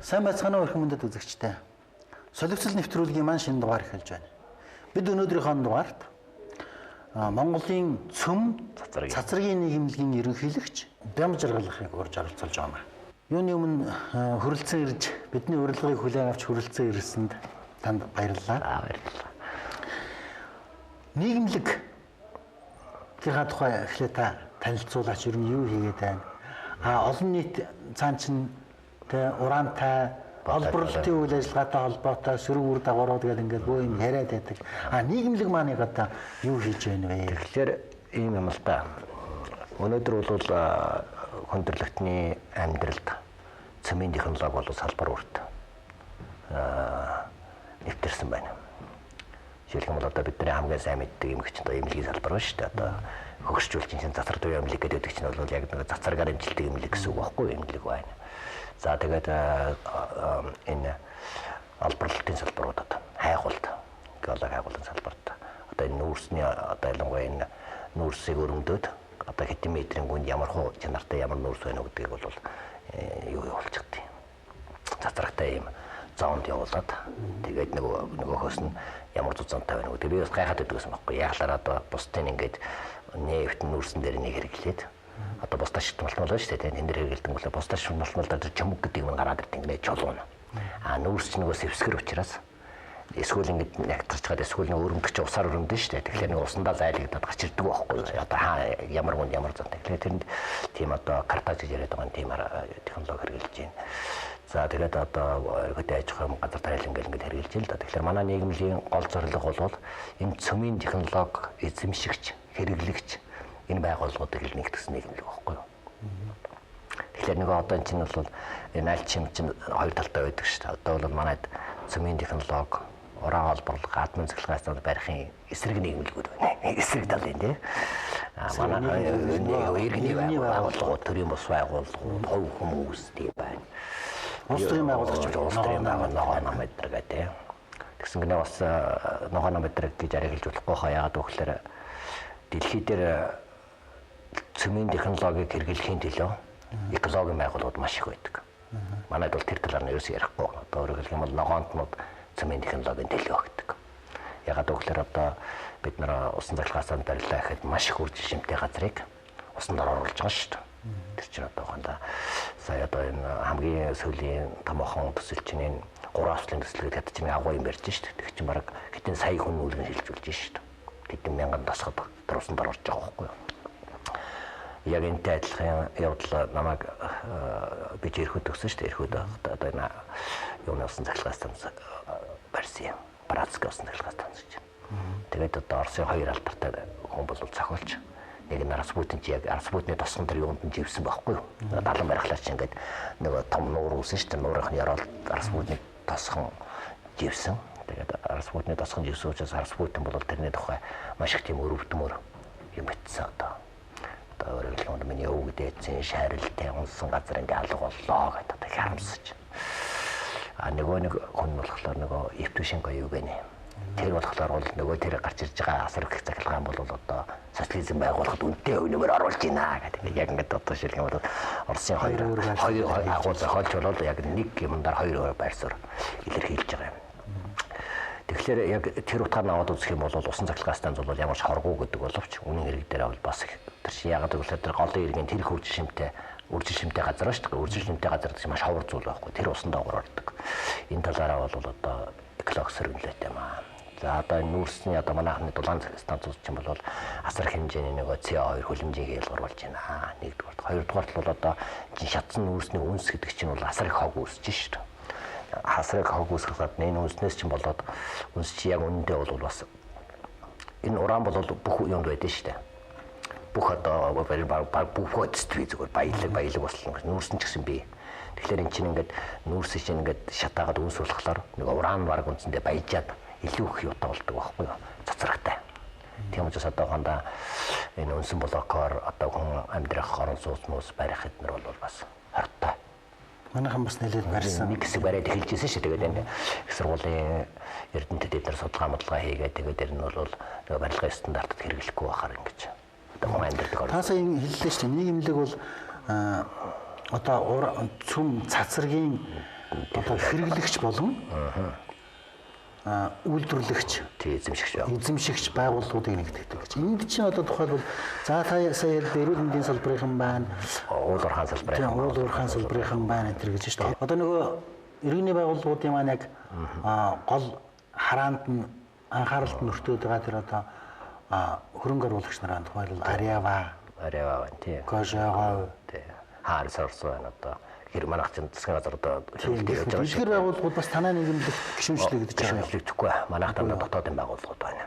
Сайн байцгаана уу, эрхэм хүндэт үзэгчдээ. Солилцол нэвтрүүлгийн маань шинэ дугаар эхэлж байна. Бид өнөөдрийнхөө дугаарт Монголын цөм цацрагийн нийгэмлэгийн ерөнхийлөгч Бямжаргалахыг урьж оролцуулж байгаа юм. Юуны өмнө хүрэлцэн ирж бидний урилгыг хүлээн авч хүрэлцэн ирсэнд танд баярлалаа. Баярлалаа. Нийгэмлэг гийнхаа тухай эхлээ та танилцуулаач, ер нь юу хийгээд байна? Олон нийт цаан чинь тэ ураантай олборлолтын үйл ажиллагаатай холбоотой сөрөг үр дагаврууд гэдэг ингээд бөө юм яриад байдаг. Нийгэмлэг маань яг одоо юу хийж байна вэ? Тэгэхээр ийм юм л да. Өнөөдөр бол хүндрэлтний амьдралд цөмийн технологи бол салбар бүрт нэвтэрсэн байна. Жишээлх юм бол одоо бидний хамгийн сайн мэддэг эмгэгч одоо эмнэлгийн салбар байна шүү дээ. Одоо хөгшчүүлж чинь цацар туяа эмнэлэг гэдэг чинь бол яг нэг цацаргаар эмчилдэг эмнэлэг гэсэн үг байхгүй, эмнэлэг байна. За тэгээд энэ олборлолтын салбаруудад хайгуулт, геолог хайгуулын салбарт одоо энэ нүүрсний одоо ялангуяа энэ нүүрсийг өрөмдөөд одоо хэдэн метрийн гүнд ямар хуу чанартай ямар нүүрс байна гэдгийг бол юу явуулчихдаг. Цацрагтай юм зоонд явуулаад тэгээд нөгөөхөөс нь ямар зузаантай байна гэдэг би бас гайхаад байдаг гэсэн байхгүй. Яаглаар одоо бусдын ингээд нефт нүүрсэн дээр нэг хэрэглээд одоо бусдаа шигтмалтмал байна шүү дээ. Тэн дээр хэрэгэлдэг мөлөө бусдаа шигтмалтмал дээр чөмөг гэдэг юм гараад ирдэг ингээд чулуун. Нүүрс чинь нөгөө сэвсгэр учраас эсвэл ингээд нягтарчгаад эсвэл нөгөө өрөмдөгч усаар өрөмдөн шүү дээ. Тэгэхээр нөгөө усандаа зайлагдаад гарч ирдэг байхгүй. Одоо хаа ямар гүнд ямар зам. Тэгэхээр тэнд тийм одоо картаж гэж яриад байгаа тийм технологи хэрэглэж байна. За тэгээд одоо ерөөдөө аж ахуйн газар тариалан гэл ингээд хэрэглэж байна л да. Тэгэхээр манай нийгмийн гол зорилго бол энэ цөмийн технологи эзэмшигч, хэрэглэгч энэ байгууллагуудыг л нэгтгэсэн нийгэмлэг байхгүй юу? Тэгэхээр нөгөө одоо энэ чинь бол энэ аль чим чинь хоёр талтай байдаг шүү дээ. Одоо бол манайд цөмийн технологи, уран олборлох, атомын цахилгаан станц барихын эсрэг нийгэмлэгүүд байна. Эсрэг талын тий. Манай иргэний байгууллагууд, төрийн бус байгууллагууд, хувь хүмүүс тий байна. Улс төрийн байгууллагч, улс төрийн байгууллага, ногоо нам эдэр гэх тий. Тэгсэн гинэ бас ногоо нам эдэр гэж арай хэлж болохгүй хаа. Яагаад гэвэл дэлхий дээр цөмийн технологиг хэрэглэхийн төлөө экологийн байгууллагууд маш их байдаг. Манайд бол тэр талаар нь ерөөсөө ярихгүй. Одоо өөрөөр хэлэх юм бол ногоонтнууд цөмийн технологийн төлөө өгдөг. Яагаад гэвэл одоо бид нар усан цахилгаан станц барилаа гэхэд маш их үржил шимтэй газрыг усан дор оруулж байгаа шүү дээ. Тэр чинь одоо хандаа сая одоо энэ хамгийн сүүлийн томоохон төсөл чинь энэ 3 авслын төсөл гэдэг хэд чинь агуу юм барьж шүү дээ. Тэр чинь бараг хэдэн сая хүн үлгэн шилжүүлж шүү дээ. Хэдэн мянган тасгад тэр усан дор орж байгаа байхгүй юу? Яг энэтэй адилхан явдал намайг би ч эрхүүд өгсөн шүү дээ. Эрхүүд одоо энэ юуны усан цахилгаан станц барьсан юм. Братский усан цахилгаан станц гэж. Тэгээд одоо Оросын хоёр алдартай хүн бол зохиолч. Нэг нь Распутин чи яг Распутины тосгон тэр юунд нь живсэн байхгүй юу? Далан барихлаа чи ингээд нөгөө том нуур үүсэн шүү дээ. Нуурынх нь ярол Распутины тосгон живсэн. Тэгээд Распутины тосгон живсэн учраас Распутин бол тэрний тухай маш их тийм өрөвдмөр юм бичсэн одоо. Одоо өөрөөр хэлэх юм бол миний өвөг дээдсийн шарилтай унсан газар ингээ алга боллоо гэдэг одоо харамсаж. Нөгөө нэг хүн болохоор нөгөө Евтушенко юу гэнэ. Тэр болохоор бол нөгөө тэр гарч ирж байгаа асар их цахилгаан бол одоо социализм байгуулахад үнэтэй өнөмөр оруулж байна гэдэг. Ингээд яг ингээд одоо жишээлх юм бол Оросын хоёр агуу зохиолч бол яг нэг юмдаар хоёр өөр байр суурь илэрхийлж байгаа юм. Тэгэхээр яг тэр утгаар нь аваад үзэх юм бол усан цахилгаан станц бол ямар ч хоргоо гэдэг боловч үнэн хэрэг дээр бол бас их тэр чинь яагаад гэвэл тэр голын иргэн тэр их үржил шимтэй газар шүү дээ. Үржил шимтэй газар гэж маш ховор зүйл байхгүй. Тэр усан доогоор ордог. Энэ талаараа бол одоо экологи сэргийлэлтэй юм аа. За одоо энэ нүүрсний одоо манайхны дулаан станцууд чинь бол асар хэмжээний нөгөө CO2 хөлөмжийг ялгар болж байна. Нэгдүгээр. Хоёрдугаарт бол одоо чинь шатсан нүүрсний үнс гэдэг чинь бол асар их хог үүсэж шүү дээ. Асар их хог үүсгэх гадна энэ үнснээс чинь болоод үнс чи яг үнэндээ бол бас энэ уран бол бүх юмд байдаг шүү дээ. Бүх одоо бүх бодит бий зүгээр баялаг бослон нүүрсэн ч гэсэн бий. Тэгэхээр эн чинь ингээд нүүрс чинь ингээд шатаагаад үнс болохоор нэг уран баг үндсэндээ баяжаад илүү их юутай болдог байхгүй юу? Цацрагтай. Тийм учраас одоохондоо энэ үнсэн блокоор одоо хүн амьдрах орон сууц мууц барих эднэр бол бас хортой. Манайхан бас нэлээд барьсан. Нэг хэсэг бариад эхэлж ирсэн шүү. Тэгээд энэ их сургуулийн эрдэмтэд эднэр судалгаа модлага хийгээд тэгээд тэр нь бол нөгөө барилгын стандартад хэрэглэхгүй байхаар ингэж одоо хүн амьдрдаг орон. Та сая хэллээ шүү дээ. Нийгэмлэг бол одоо цөм цацрагийн Одоо хэрэглэгч болон үйлдвэрлэгч, эзэмшигч байгууллагуудыг нэгтгэдэг гэж. Энд чинь одоо тухайлбал за та сая ярьд эрүүл мэндийн салбарын байна, уул уурхайн салбарын, тийм, уул уурхайн салбарын байна энэ гэж шүү дээ. Одоо нөгөө иргэний байгууллагуудын маань яг гол хараанд нь анхааралд нь өртөөд байгаа тэр одоо хөрөнгө оруулагч нарын тухайлбал Ариава байна, тийм. Кожого, тийм. Хаар сорсон байна одоо. Хэр манайх чинь засгийн газар одоо дэлгэр байгууллагууд бас танай нийгэмлэгт гишүүнчлэгдэж байгаа. Гишүүнчлэгдэхгүй. Манайх дандаа дотоодын байгууллагууд байна.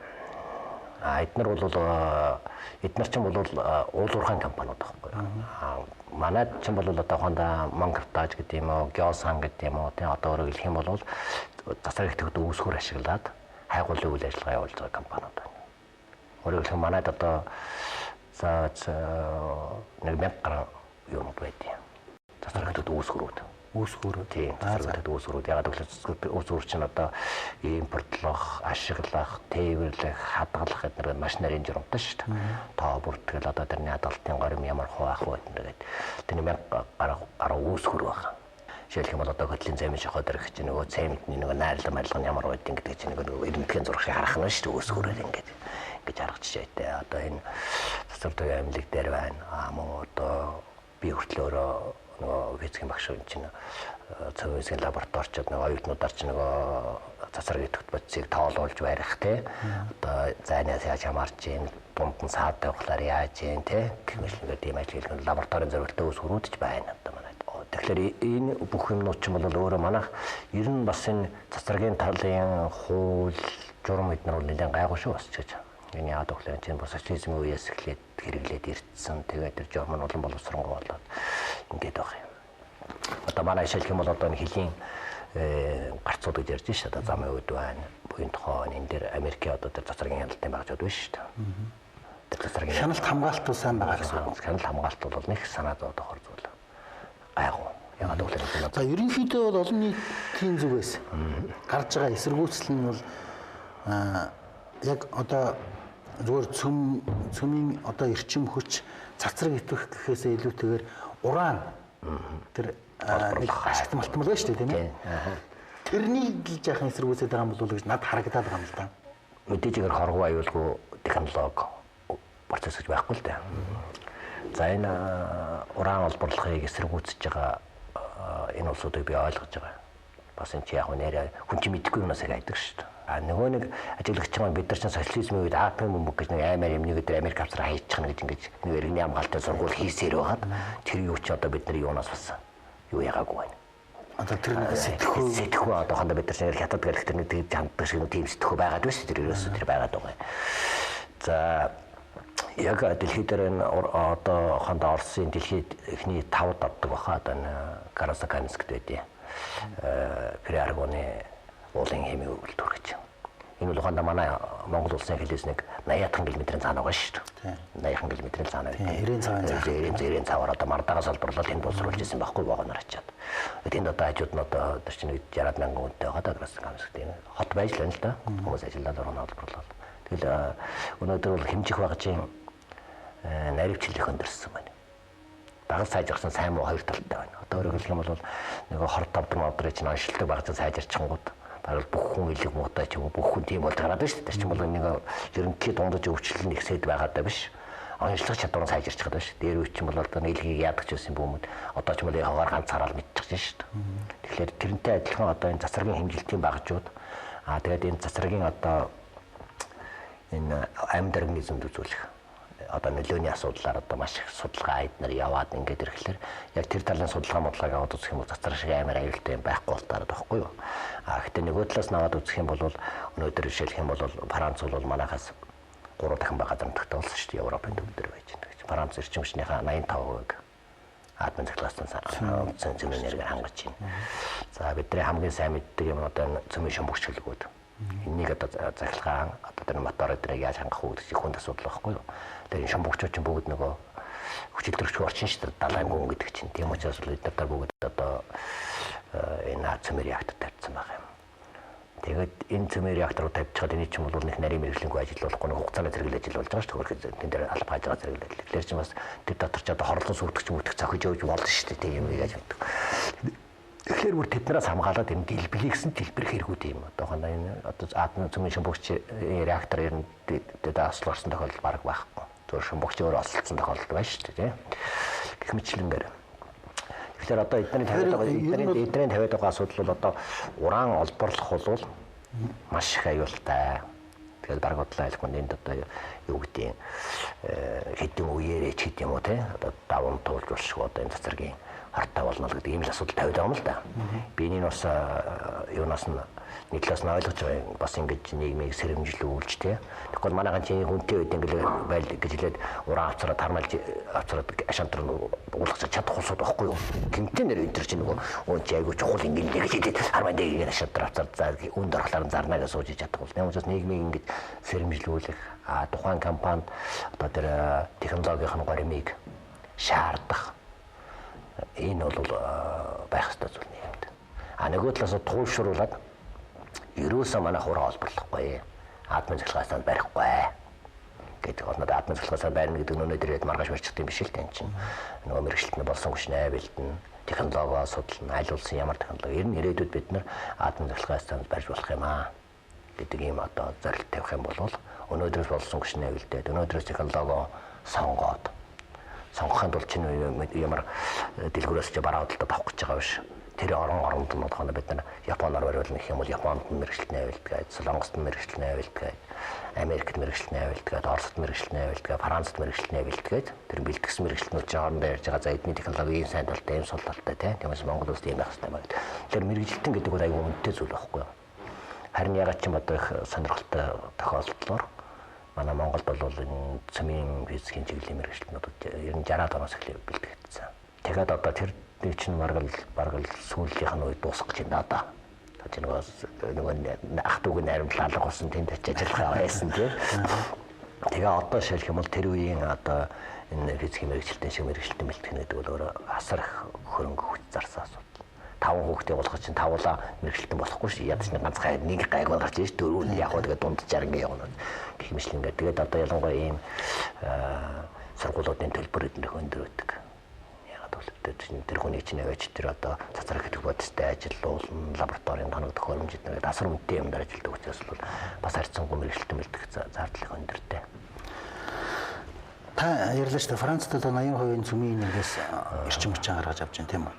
А эднэр бол эднэр чинь бол уул уурхайн компаниуд байхгүй. А манайд чинь бол одоо хондоо Монкартаж гэдэг юм уу, Геосан гэдэг юм уу, тийм одоо өөрөөр хэлэх юм бол засаг ихтгэд үүсгүүр ашиглаад хайгуулын үйл ажиллагаа явуулж байгаа компаниуд байна. Өөрөөр хэлэх манайд одоо за нэг 1000 гаруй юмуд байдаг. Засаг үүсгүүрүүд. Үүсгүүрүүд. Тийм, засаг үүсгүүрүүд. Ягаад гэвэл үүсгүүр чинь одоо импортлох, ашиглах, тээвэрлэх, хадгалах гэдэг маш нарийн журамтай шүү дээ. Тоо бүртгэл одоо тэрний хадгалтын горим ямар хуваах вэ гэдэг. Тэрний 1000 гаруй үүсгүүр байна. Жишээлх юм бол одоо хөтлийн цемент шохоо дэрэх чинь нөгөө цементний нөгөө найрлага марилга нь ямар байдгийг гэдэг чинь нөгөө ирмэтгэн зураг шиг харах нь шүү дээ. Үүсгүүрээр ингээд ингэж харах жишээтэй. Одоо энэ засаг төвийн амлиг дээр байна. Аа мөн одоо би хүртэл өөрөө нөгөө физикийн багш юм чинь цөмийн физикийн лабораторичод нөгөө оюутнуудаар чинь нөгөө цацраг идэвхт бодисыг тоолуулж барих те одоо зайнаас яаж хамаарч юм дунд нь саад тавихлаар яаж юм те гэх мэт тийм ажил хийх лабораторийн зорилттой үүсгүүрүүд ч байна одоо манай. Тэгэхээр энэ бүх юмнууд чинь бол өөрөө манайх ер нь бас энэ цацрагийн талын хууль журам эднэр бол нэлээд гайгүй шүү бас ч гэж. Энэ яагаад гэвэл чинь бас социализмын үеэс эхлээд хэрэглээд ирсэн. Тэгээд тэр журам нь улам боловсронгуй болоод ингээд байх юм. Одоо манай жишээлх юм бол одоо энэ хөлийн гарцууд гэж ярьж шээ. Одоо замын үед байна. Буян тухай энэ дээр Америкийн одоо тэр цацрагийн хяналтын багжууд байна шүү дээ. Тэр цацрагийн хяналт хамгаалалт бол сайн байгаа гэсэн үг. Хяналт хамгаалалт бол нэг санаа зовдохор зүйл. Гайгүй. Яагаад гэвэл за ерөнхийдөө бол олон нийтийн зүгээс гарч байгаа эсэргүүцэл нь бол яг одоо зүгээр цөмийн одоо эрчим хүч цацраг итгэх гэхээсээ илүүтэйгээр уран тэр нэг ашигт малтмал байна шүү дээ, тийм ээ. Тэрнийг л жаахан эсэргүүцээд байгаа юм болов уу гэж над харагдаад байгаа юм л да. Мэдээж игээр хоргоо аюулгүй технологи процесс гэж байхгүй л дээ. За энэ уран олборлохыг эсэргүүцэж байгаа энэ улсуудыг би ойлгож байгаа. Бас энэ чи яг нэрээ хүн чи мэдэхгүй юмнаас айдаг шүү дээ. А нөгөө нэг ажиглагч маань бид нар чинь социализмын үед атомын бөмбөг гэж нэг аймаар юм нэг өдөр Америк австраа хайчихна гэж ингэж нэг иргэний хамгаалалтын сургууль хийсээр байгаад тэр юу чи одоо бидний юунаас бас юу ягаагүй байна. Одоо тэр нэг сэтгхүү одоо хондоо бид нар чинь хятад гэлэх тэр нэг тэгж ханддаг шиг нэг тийм сэтгхүү байгаад байна шүү. Тэр ерөөсөө тэр байгаад байгаа юм. За яг дэлхий дээр энэ одоо хондоо Оросын дэлхийд эхний 5-д ордог баха одоо энэ Красокамск гэдэг Приаргоны уулын химийн үйлдвэр гэж. Энэ бол ухаандаа манай Монгол улсын хилээс нэг 80 км-ийн цаана байгаа шүү дээ. 80 км-ийн цаана байдаг. 90 цавын цаана. 90 цаваар одоо Мардагаас олборлол тэнд боловсруулж ирсэн байхгүй вагоноор очиад. Тэнд одоо хажууд нь одоо тэр чинь 60 мянган хүнтэй байгаа даа Красокамск тийм. Хот байж л байна л да. Хүмүүс ажиллаад орно олборлол. Тэгэл өнөөдөр бол хэмжих багжийн наривчлал их өндөрсөн байна. Багаж сайжирсан сайн муу хоёр талтай байна. Одоо өөрөөр хэлэх юм бол нөгөө хор тавдар модрыг чинь оншилдог багаж сайжирчингууд бараг бүх хүн илэг муутай ч юм уу бүх хүн тийм болж гараад байна шүү дээ. Тэр чинь бол нэг ерөнхий дундаж өвчлөл нь ихсээд байгаа даа биш. Онцлог чадвар нь сайжирч байгаа биш. Дээр үе чинь бол одоо нийлгийг яадаг ч байсан бүүмэд одоо ч бол ягаар ганцаараа л мэдчих шин шүү дээ. Тэгэхээр тэрнтэй адилхан одоо энэ цацрагийн хэмжилтийн багжууд аа тэгээд энэ цацрагийн одоо энэ амьд организмд үзүүлэх одоо нөлөөний асуудлаар одоо маш их судалгаа эднэр яваад ингээд ирэхлээр яг тэр талын судалгаа модлгааг аваад үзэх юм бол цацраг шиг амар аюултай юм байхгүй болтаараад байхгүй юу. А гэхдээ нөгөө талаас нь аваад үзэх юм бол өнөөдөр жишээлх юм бол Франц бол манайхаас 3 дахин бага газар нутагтай болсон шүү дээ. Европын төв дээр байж байна гэж. Франц эрчим хүчнийхээ 85% атомын цахилгаан цөмийн энергиар хангаж байна. За бидний хамгийн сайн мэддэг юм одоо энэ цөмийн шумбагч хөлгүүд. Энийг одоо захилгаан одоо тэр мотор эдрийг яаж хангах вэ гэдэг чинь хүнд асуудал байхгүй юу. Тэгэхээр энэ шумбагчууд чинь бүгд нөгөө хүчилтөрөгч орчин шүү дээ. Далайн гүн гэдэг чинь. Тийм учраас бид нар бүгд одоо энэ цөмийн реактор тавьсан байгаа юм. Тэгээд энэ цөмийн реакторыг тавьчихад энэ чинь бол нэг нарийн мэрэгжлэнгүй ажил болохгүй нэг хугацааны зэрэглэл ажил болж байгаа шүү дээ. Тэн дээр албааж байгаа зэрэглэл. Тэгэхээр чинь бас тэр дотор ч одоо хорлон сүрдэх ч мүтэх зохиж явж болно шүү дээ. Тийм юм яаж мэддэг. Тэгэхээр бүр тэднээс хамгаалаад энэ дэлбэлийгсэн дэлбэр хэрэгүүд юм. Одоо хана энэ одоо атомын цөмийн шумбагч реактор ер нь тэд осол орсон тохиолдол бараг байхгүй. Зөвхөн шумбагч өөр осолдсон тохиолдол байна шүү дээ, тийм. Гэх мэтчилэнгээр. Тэгэхээр одоо эдний тавиад байгаа эдний тавиад байгаа асуудал бол одоо уран олборлох бол маш их аюултай. Тэгэхээр бараг удлаа хэлэхгүй энд одоо юу гэдэг хэдэн үеэрээ ч гэдэг юм уу те одоо даван туулж болшгүй одоо энэ цацрагийн хортой болно л гэдэг ийм л асуудал тавиад байгаа юм л да. Би энийг бас юунаас нь нэг талаас нь ойлгож байгаа юм. Бас ингэж нийгмийг сэрэмжлүүлж те. Тэгэхгүй манайхан чинь хүнтэй үед ингээл байл гэж хэлээд уран авцараа тармалж авцараад ашаантар уулгах чадах улсууд байхгүй юу? Гинтэн нэр энэ төр чинь нөгөө уун чи айгу чухал ингээл гэж хэлээд хармаа дээр ашаантар авцаар за үнд орохлоор зарнаа гэж сууж чадах бол. Тийм учраас нийгмийг ингэж сэрэмжлүүлэх тухайн компанид одоо тэр технологийн горимыг шаардах энэ бол байх ёстой зүйл нийгэмд. А нөгөө талаас нь туулшруулад ерөөсөө манай хураа олборлохгүй. Атомын цахилгаан станц барихгүй гэдэг бол надад атомын цахилгаан станц барина гэдэг нь өнөөдөр ирээд маргааш барьчих юм биш л тань чинь. Нөгөө мэргэжилтний болсон хүчнээ бэлдэнэ, технологио судална, аль улсын ямар технологи. Ер нь ирээдүйд бид нар атомын цахилгаан станц барьж болох юм аа гэдэг ийм одоо зорилт тавих юм бол өнөөдрөөс болсон хүчнээ бэлдээд, өнөөдрөөс технологио сонгоод сонгохын тулд чинь ямар дэлгүүрээс чи бараа худалдаад авах гэж байгаа биш. Тэр орон оронд нь болохоор бид нар Японоор бариулна гэх юм бол Японд нь мэргэжилтнээ авилдгаа, Солонгост нь мэргэжилтнээ авилдгаа, Америкт мэргэжилтнээ авилдгаа, Оросд мэргэжилтнээ авилдгаа, Францад мэргэжилтнээ авилдгаа. Тэр бэлтгэсэн мэргэжилтнүүд чинь хоорондоо ярьж байгаа. За эдний технологи ийм сайн талтай, ийм сул талтай тийм. Тиймээс Монгол улсад ийм байх хэрэгтэй байна гэдэг. Тэгэхээр мэргэжилтэн гэдэг бол аюул үнэтэй зүйл байхгүй юу? Харин ягаад ч юм одоо их сонирхолтой тохиолдлоор манай Монголд бол энэ цөмийн физикийн чиглэлийн мэргэжилтнүүд ер нь 60-аад оноос эхлээд бэлтгэгдсэн. Тэгээд одоо тэр нэг чинь бараг л сүүлийнх нь үед дуусах гэж байна да. Тэр нөгөө ах дүүг нь харимтлал алга болсон тэнд очиж ажиллах байсан тийм. Тэгээ одоо шилэх юм бол тэр үеийн одоо энэ физикийн мэргэжилтэн шиг мэргэжилтэн бэлтгэх гэдэг бол өөрөө асар их хөрөнгө хүч зарсан асуудал. 5 хүүхдээ болгох чинь тавуулаа мэргэжилтэн болохгүй шүү. Ядч нэг ганцхан нэг гайг бол гарч ирж дөрөв нь яг хөө тэгээ дунджаар ингээ явна. Гэх мэтлэн ингээ. Тэгээд одоо ялангуяа ийм сургуулиудын төлбөр эднэх өндөр өгдөг. Ягаад гэвэл тэр хүний чинь аваач тэр одоо цацраг хэдэх бодистой ажиллуулна, лабораторийн тоног төхөөрөмж эднэр асар үнэтэй юм дээр ажилладаг учраас бол бас харьцангуй мэргэжилтэн бэлтгэх зардал их өндөртэй. Та ярьлаа шүү дээ. Францад одоо 80% цөмийн нэгээс эрчим хүчин гаргаж авч байна тийм үү?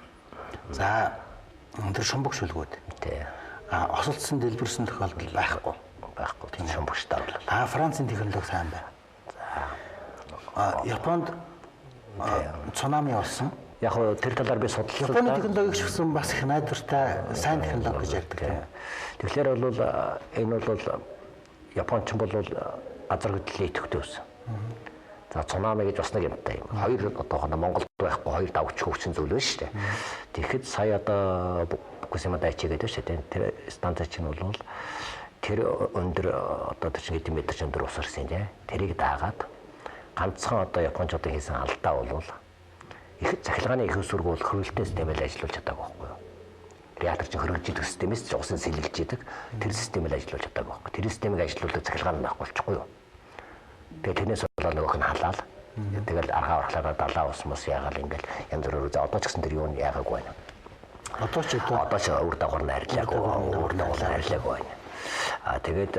За тэр шумбаг шүлгүүд. Тий. А осолдсон дэлбэрсэн тохиолдол байхгүй. Байхгүй. Тийм шумбагч дарвал. А Францын технологи сайн байна. За. Японд цунами болсон. Яг хөө тэр талаар би судалсан. Японы технологиг ч гэсэн бас их найдвартай сайн технологи гэж ярьдаг тийм. Тэгэхээр бол энэ бол Японч бол газар хөдлөлийн идэвхтэй байсан. За цунами гэж бас нэг юмтай юм. Хоёр одоо Монголд байхгүй хоёр давч хөгжин зүйл байна шүү дээ. Тэгэхэд сая одоо Фукусима Дайчи гэдэг шүү дээ. Тэр станц чинь бол тэр өндөр одоо тэр чинь хэдэн метр өндөр ус орсон тийм. Тэрийг даагаад ганцхан одоо японочдын хийсэн алдаа бол их цахилгааны их усүрг бол хөрөлтийн системээр ажиллуулж чадаагүй байхгүй юу? Реактор чинь хөргөж идэг системээс усын сэлэлж идэг тэр системээр ажиллуулж чадаагүй байхгүй. Тэр системийг ажиллуулах цахилгаан байхгүй болчихгүй юу? Тэгээ тэрнээс болоо нөгөөх нь халаал. Тэгэл аргаа орхлаараа далаа ус мус яагаал ингээл янз бүрээр за одоо ч гэсэн тэр юу нь яагаагүй байна. Одоо ч одоо ч үр дагавар нь арилаагүй. Үр дагавар нь арилаагүй байна. А тэгээд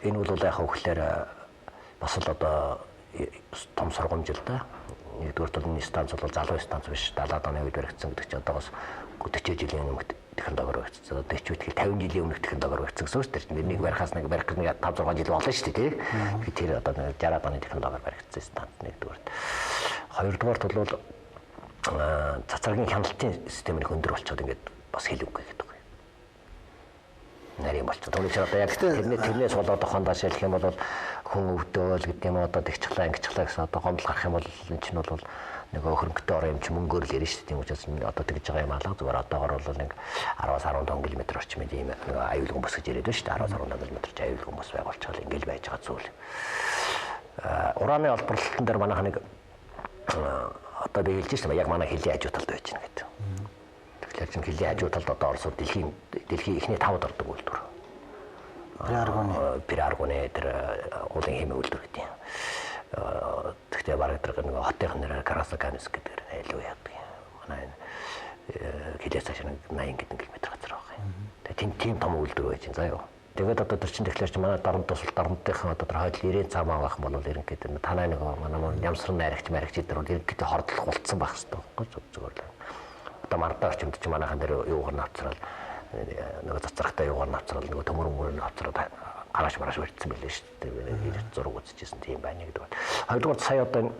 энэ бол яг хөглөөр бас л одоо том сургамж л да. Нэгдүгээр бол энэ станц бол залуу станц биш. 70-аад оны үед баригдсан гэдэг чинь одоогоос 40 жилийн өмнө технологиор баригдсан. 40 үтгэл 50 жилийн өмнөх технологиор баригдсан гэсэн үг шүү дээ. Тэрнийг барихаас нэг барих нэг 5 6 жил болно шүү дээ, тий. Тэр одоо 60-аад оны технологиор баригдсан станц нэгдүгээр. Хоёрдугаарт бол цацрагийн хяналтын систем нэг өндөр болчиход ингээд бас хэлвгүй гэдэг. Нарийн болчиход. Түүний чинь одоо яг тэрнээс болоод охондоо шилэх юм бол хүн өвдөөл гэдэг юм одоо тэгчихлаа ингэчихлаа гэсэн одоо гомдол гарах юм бол энэ чинь бол нөгөө хөрөнгөтэй орон юм чи мөнгөөр л ярина шүү дээ. Тийм учраас одоо тэгж байгаа юм алга зүгээр одоогор бол нэг 10-аас 15 км орчим ийм нөгөө аюулгүй бус гэж яриад байна шүү дээ. 10-аас 15 км ч аюулгүй бус байгуулчихвал ингээл байж байгаа зүйл. Ураны олборлолтон дээр манайх нэг одоо би хэлж шээ яг манай хөлийн хажуу талд байж байна гэдэг. Тэгэхээр чинь хөлийн хажуу талд одоо Оросууд дэлхийн эхний 5-д ордог үйлдвэр. Пираргоны тэр уулын хэмээ үйлдвэр гэдэг юм. Тэгтээ бараг тэр нэг хотын нэрээр Красокамск гэдэг илүү яадаг. Манай энэ хилээс цааш нэг 80 хэдэн километр газар байгаа юм. Тэгээ тийм том үйлдвэр байж байна заа юу. Тэгээд одоо тэр чинь тэгэхээр чи манай дарамт тусал дарамтынхан одоо тэр хойдол 90 цамаа байх юм бол ерөнхийдөө танай нэг манай нямсран найрагч марагч дээр бол ерөнхийдөө хордлох болцсон байх хэрэгтэй байхгүй зүгээр л. Одоо мардаа орчимд чи манайхан дээр юугаар навцрал нөгөө цацрагтай юугаар навцрал нөгөө төмөр мөрөөр навцрал гарааш мараш барьцсан байлээ шүү дээ. Зураг үзчихсэн тийм байна гэдэг. Хоёрдугаар сая одоо энэ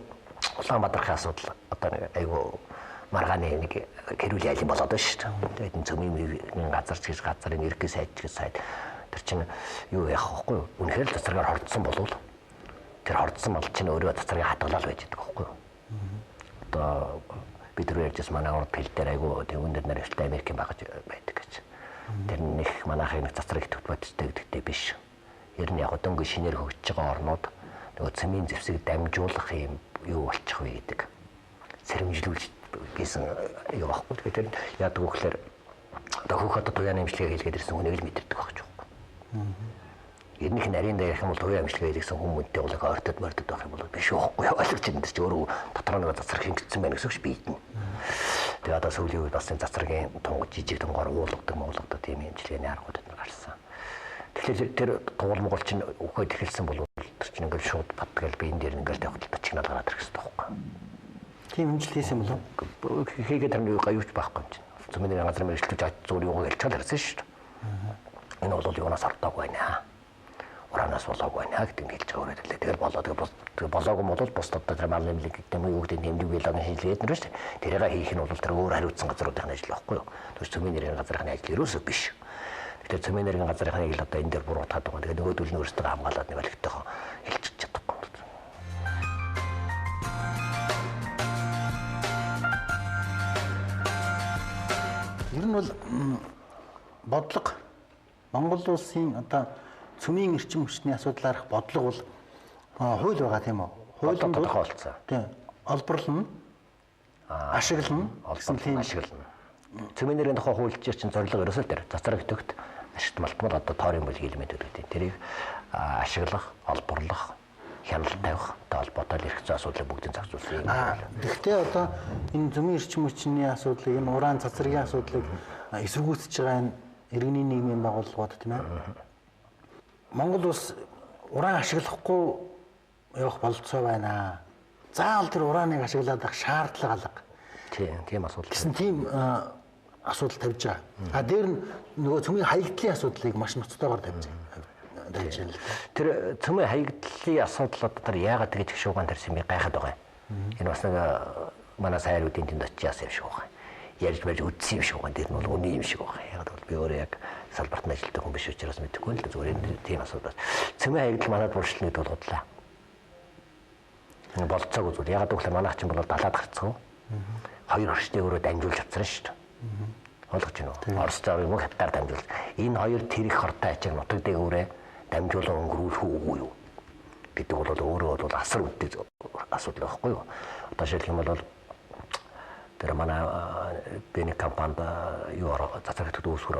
Улаанбаатарын асуудал одоо нэг айгүй маргааны нэг хэрүүлийн айлын болоод байна шүү дээ. Тэгээд энэ цөмийн газар ч гэж газар энэ ерөнхий сайд ч гэж сайд тэр чинь юу яах вэ? Үнэхээр л цацрагаар хордсон болвол тэр хордсон мал чинь өөрөө цацрагийг хадгалаад байж байгаа байхгүй юу? Одоо бид нар ярьжсэн манай урд хил дээр айгүй тэгүн дээр нарийнчлалтай Америкийн багаж байдаг гэж. Тэр нэг манайхын нэг цацраг идэвхт бодистой гэдэгтэй биш. Ер нь яг дөнгөж шинээр хөгжиж байгаа орнууд нөгөө цэмийн зэвсэг дамжуулах юм юу болчих вэ гэдэг сэрэмжлүүлж гэсэн юу байхгүй. Тэгэхээр тэр яадаг вэ гэхээр одоо хөх одоо туяаны имчилгээ хийлгээд ирсэн хүнийг л мэдэрдэг байх ч байхгүй. Ернийх нарийн дээр ярих юм бол туяа имчилгээ хийлгэсэн хүмүүнтэй бол ойртод мордод байх юм бол биш байхгүй ойлгож байна. Тэр чи өөрөө дотор нэг цацраг хингдсэн байна гэсэн үг биед нь. Тэгээ одоо сүүлийн үед бас энэ цацрагийн тунг жижиг тунгаар уулгадаг муулгадаг тийм имчилгээний аргууд нар гарсан. Тэгэхээр тэр тугуул монгол чинь үхээд эхэлсэн бол тэр чинь ингээл шууд батгээл би энэ дээр ингээл тавих л чигнал гараад ирэх хэрэгтэй байхгүй. Тийм имжил хийсэн болов уу? Хийгээд тэр нэг аюуч байхгүй юм чинь. Цөмийн газар мэрэгчлэж аж зүгээр юугаа хэлчихэл ирсэн шүү дээ. Энэ бол юунаас ордоогүй байна. Ураанаас болоогүй байна гэдэг нь хэлж байгаа үрээд лээ. Тэгэл болоо тэгээ болоогүй бол бусд одоо тэр мал нэмлэг гэдэг юм уу гэдэг нэмлэг биологийн шинжилгээд нэр шүү дээ. Тэрийг хийх нь бол тэр өөр хариуцсан газруудын ажил байхгүй юу? Тэр цөмийн нэрийн газрын ажил ерөөсөө биш. Тэгэхээр цөмийн нэрийн газрын ажил одоо энэ дээр буруутгаад байгаа. Тэгээ нөгөөдөл нь өөрсдөө хамгаалаад нэг олигтойхон хэлчих чадахгүй. Ер нь бол бодлого Монгол улсын одоо цөмийн эрчим хүчний асуудлаарх бодлого бол хууль байгаа тийм үү? Хууль тодорхой болсон. Тийм. Олборлно. Ашиглана. Гэсэн тийм ашиглана. Цөмийн нэрийн тухай хуульч чинь зорилго ерөөсөө тэр цацраг төгт ашигт малтмал одоо тоорын бүлгийн элемент гэдэг. Тэрийг ашиглах, олборлох, хяналт тавих, холбоотой эрх зүйн асуудлыг бүгдийг зохицуулсан юм байна. Гэхдээ одоо энэ цөмийн эрчим хүчний асуудлыг, энэ уран цацрагийн асуудлыг эсэргүүцэж байгаа энэ иргэний нийгмийн байгууллагууд тийм ээ. Монгол улс уран ашиглахгүй явах бололцоо байна. Заавал тэр урааныг ашиглаад ах шаардлага алга. Тийм асуудал. Гэсэн тийм асуудал тавьж байгаа. А дээр нь нөгөө цөмийн хаягдлын асуудлыг маш ноцтойгоор тавьж байгаа. Байна л да. Тэр цөмийн хаягдлын асуудал одоо тэр яагаад тэгж их шуугаан тарьсан бэ гайхаад байгаа юм. Энэ бас нэг манай сайруудын тэнд очиж яасан юм шиг байгаа. Ярьж барьж үдсэн юм шиг байгаа. Тэр нь бол үнэн юм шиг байгаа. Яг бол би өөрөө яг салбарт ажилладаг хүн биш учраас мэдэхгүй л дээ. Зүгээр энэ тийм асуудал. Цөмийн хаягдал манад буршлна гэдэг бол худлаа. Энэ болцоогүй зүйл. Ягаад гэвэл манайх чинь бол далаад гарцсан. Хоёр хөрштэй өөрөө дамжуулж авцраа шүү дээ. Ойлгож байна уу? Орос зав юм уу хятадаар дамжуулж. Энэ хоёр тэр их хортой ачааг нутаг дээгүүрээ дамжуулан өнгөрүүлэх үгүй юу гэдэг бол өөрөө бол асар үнэтэй асуудал байхгүй юу? Одоо жишээлх юм бол тэр манай би нэг компанид юу цацраг идэвхтэй үүсгэр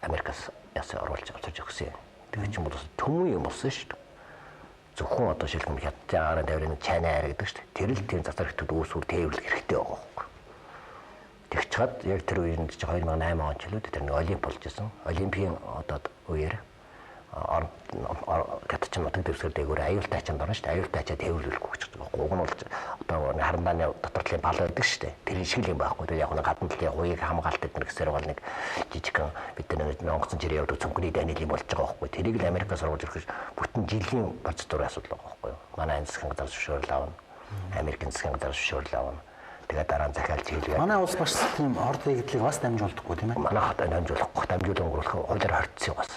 Америкаас ясаа оруулж авчирч өгсөн. Тэгээ чинь бол төмөн юм болсон шүү дээ. Зөвхөн одоо жишээлх юм хятадын агаарын тайврын чайна айр гэдэг шүү дээ. Тэр л тийм цацраг идэвхтэй үүсвэр тээвэрлэх хэрэгтэй байгаа байхгүй. Тэгч чад яг тэр үеийн чинь 2008 он ч лүү тэр нэг олимп болж исэн. Олимпийн одоо үеэр хятад чинь нутаг дэвсгэр дээгүүр аюултай ачаанд орно шүү дээ. Аюултай ачаа тээвэрлэхгүй гэж байгаа. Уг нь бол одоо харандааны дотор талын пал байдаг шүү дээ. Тэр шиг л юм байхгүй. Тэр яг нэг гадна талын хуйг хамгаалт эднэр гэсээр бол нэг жижигхэн бид нар нэг онгоцон чирээ явдаг цөмгөний данил юм болж байгаа байхгүй. Тэрийг л Америкаас оруулж ирэх бүтэн жилийн процедурын асуудал байгаа байхгүй юу. Манай энэ засгийн газар зөвшөөрөл авна. Америкийн засгийн газар зөвшөөрөл авна. Тэгээд дараа нь захиалж хийлгээ. Манай улс бас тийм орд нэгдлийг бас дамжуулдаггүй тийм ээ. Манай хот дамжуулахгүй, дамжуулан өнгөрүүлэх хуулиар хоригдсон юм бас.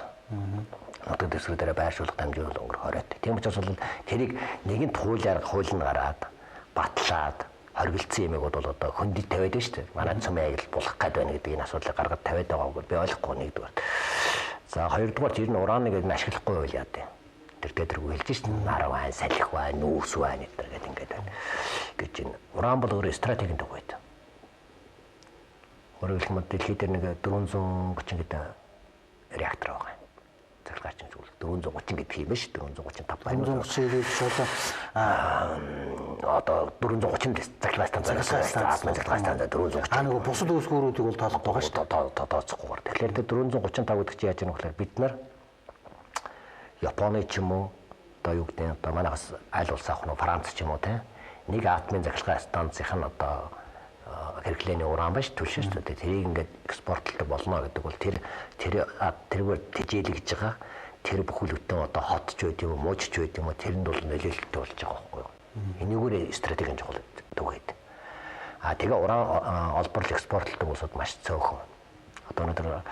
Нутаг дэвсгэр дээр байршуулах дамжуулан өнгөрөх хориотой. Тийм учраас бол тэрийг нэгэнт хуулиар хууль нь гараад батлаад хоригдсан юмыг бол одоо хөндөж тавиад байна шүү дээ. Манай цөмийн аягл булах гээд байна гэдэг энэ асуудлыг гаргаад тавиад байгааг би ойлгохгүй нэгдүгээр. За хоёрдугаар тэр нь урааныг нь ашиглахгүй байл яа дээ. Тэр тэргүй хэлж шин нар байна, салхи байна, нүүрс байна гэдэг ингээд ингээд байна. Гэж энэ уран бол өөрөө стратегийн төв байд. Өөрөөр хэлбэл дэлхийд дээр нэг 430 хэдэн реактор байгаа. Цахилгаан зүйл 430 гэдэг юм биш 435 байна. 430 гэж одоо 430 цахилгаан станц цахилгаан станц 430. А нөгөө бусад үүсгүүрүүдийг бол тоолохгүй байгаа шүү дээ. Тооцохгүйгээр. Тэгэхээр тэр 435 гэдэг чинь яаж юм бэ гэхээр бид нар Японы ч юм уу одоо юу гэдэг нь одоо манайхаас аль улс авах нь Франц ч юм уу те нэг атомын цахилгаан станцынх нь одоо хэрэглээний уран байж түлшин шүү дээ. Тэрийг ингээд экспортлдог болно гэдэг бол тэр тэр тэргээр тэжээлгэж байгаа тэр бүхэл бүтэн одоо хот ч байд юм уу, мууч ч байд юм уу, тэрэнд бол нөлөөлөлттэй болж байгаа байхгүй юу. Энийгээр стратегийн чухал түгээд. А тэгээ уран олборлол экспортлдог улсууд маш цөөхөн. Одоо өнөөдөр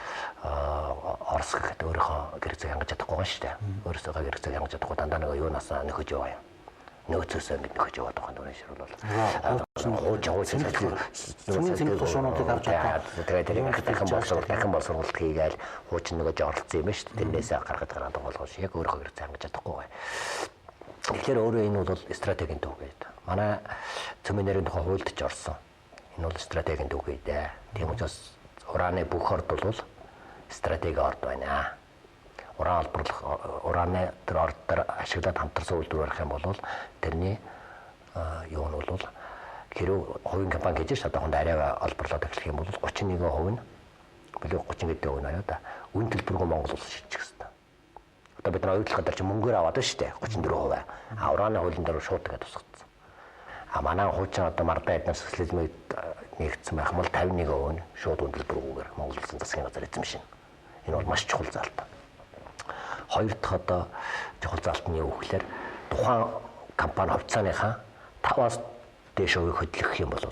Орос гэхэд өөрийнхөө гэр зэг хангаж чадахгүй байгаа шүү дээ. Өөрөөсөө гэр зэг хангаж чадахгүй дандаа нөгөө юунаас нөхөж яваа юм. Нөөцөөсөө ингэ нөхөж яваад байгаа юм шиг бол хууч цэцэн тушуунуудыг авч одоо тэгээ тэр дахин боловсруулалт хийгээл хуучин нөгөөж оролцсон юм шүү дээ. Тэрнээсээ гаргаж гараад болгош яг өөрийнхөө гэр зэг хангаж чадахгүй байна. Тэгэхээр өөрөө энэ бол стратегийн төв гэдэг. Манай цөмийн нэрийн тухай хуульд ч орсон. Энэ бол стратегийн төв гэдэг. Тийм учраас ураны бүх орд бол стратеги орд байна. Уран олборлох ураны тэр орд дээр ашиглаад хамтарсан үйлдвэр барих юм бол тэрний юу нь бол хэрэг хувийн компани гэж ш одоохонд арай олборлоод эхлэх юм бол 31% нь билүү 30% нь аяа да үн төлбөргүй Монгол улс шийдчих хэвээр. Одоо бид нар оюутлах дээр чи мөнгөөр аваад байна шүү дээ 34%. А ураны хуулийн дээр шууд тэгээд тусгацсан. А манай хуучин одоо мардаа эднэр социализмыг нэгдсэн байх юм бол 51% нь шууд үн төлбөргүйгээр Монгол улсын засгийн газар эзэмшинэ. Энэ бол маш чухал заалт. Хоёр дахь одоо чухал заалт нь юу гэхээр тухайн компани хувьцааныхаа 5-аас дээш хувийг хөдлөх юм бол